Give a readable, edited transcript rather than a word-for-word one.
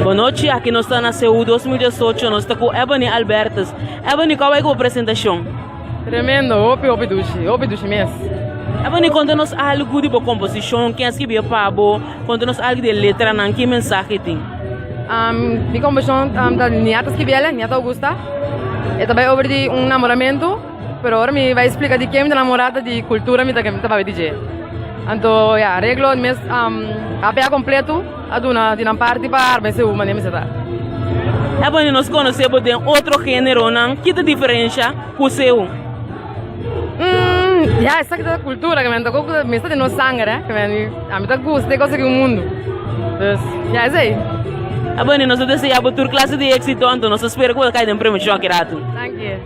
Bon nochi, aki nos ta na CU 2018, nos ta ku Ebony Albertus. Ebony, kua bai ku bo presentashon? Tremendo, hopi hopi dushi, hopi dushi mes. Ebony, konta nos algu di bo komposishon, ken a skibi e pa bo, konta nos algu di e letranan, ki mensahe tin? Um, mi komposishon um, ta Niata skibiele, Niata Augusta. E ta bai over di un namoramentu, pero ora mi bai splika di ken mi ta namorá ta di kultura mi ta mi ta papia di dje. Anto ya, areglo mes um, APA kompletu a duna di nan parti pa arma e seú manera mi sa ta. Ebony, nos konosé bo den otro géneronan, ki ta diferensha ku seú? Mm, ya, esaki ta kultura, ke men ta koko mi sta den nos sanger, eh, ke men ami ta gusta e kos aki un mundu. Dus, ya, esei. Ebony, nos ta deseá bo tur klase di éksito, anto nos ta spera ku bo ta kai den premishon aki ratu. Danki.